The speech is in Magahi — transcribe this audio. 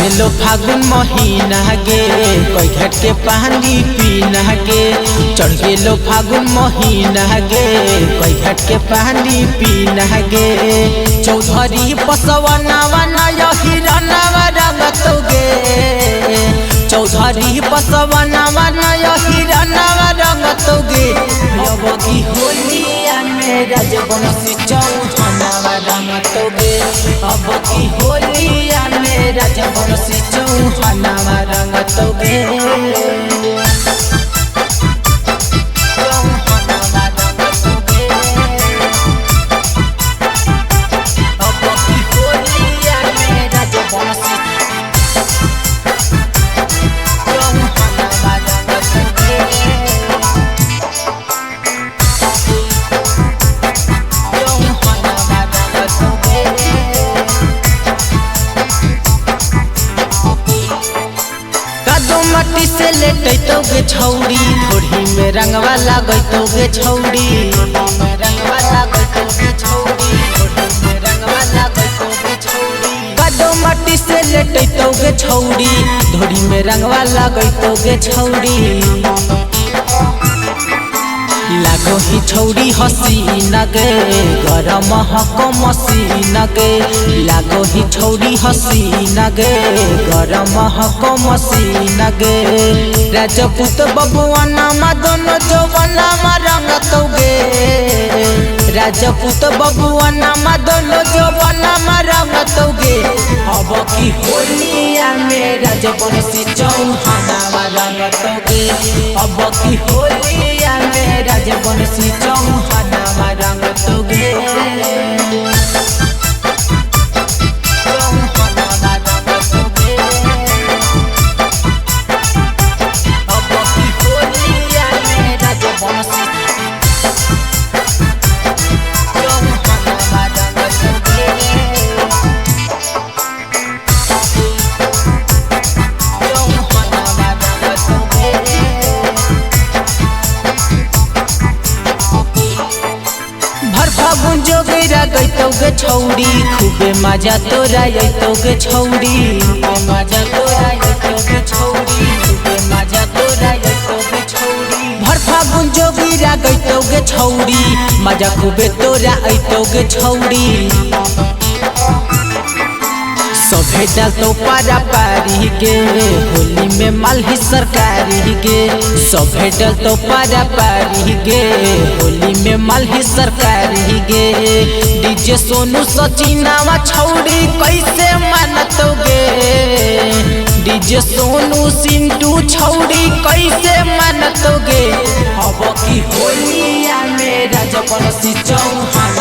गेलो फागुन महीना गे, कई घाट के पानी पीना गे। चढ़ गेलो फागुन महीना गे, कई घाट के पानी पीना गे। चौधरी पसवनावा नया हिरनावा रंगतो गे। चौधरी पसवनावा नया हिरनावा रंगतो गे। अब की होलिया में राजवंशी चौहानवा रंगतो गे। अब की होलिया में राजवंशी चौहानवा रंगतो गे। अब की होलिया में राजवंशी चौहानवा रंगतो गे। माटी से लेटैतो गे छौड़ी, थोड़ी में रंगवा लागैतो गे छौड़ी। कादो माटी से लेटैतो गे छौड़ी, धोड़ी में रंगवा लागैतो गे छौड़ी। लागो ही छौड़ी हसीना गे, गरम हको मसीना गे। लागो ही छौड़ी हसीना गे, गरम हको मसीना गे। राजपूत बबुआ नामा दोनों जवाना रंगतो गे। राजपूत बबुआ नामा दोनों जवाना रंगतो गे। अब की होलिया में राजवंशी चौहानवा रंगतो गे। अब की होलिया में राजवंशी चौहानवा रंगतो गे। अब की होलिया में राजवंशी चौहानवा रंगतो गे। फागुन जोगैरा गैतौ गे छौड़ी, खूबे मजा तोरा अयतौ गे छौड़ी। मजा तोरा अयतौ गे छौड़ी, खूबे मजा तोरा अयतौ गे छौड़ी। भर फागुन जोगैरा गैतौ गे छौड़ी, मजा खूबे तोरा अयतौ गे छौड़ी। सभे डालतौ पारा पारी गे, होली में मालही सरकारी गे। सभे डालतौ पारा पारी गे, होली में मालही सरकारी गे। डीजे सोनू सचिनावा छौड़ी कैसे मानतो गे। डीजे सोनू सिंटू छौड़ी कैसे मानतो गे। अब की होलिया में राजवंशी चौहान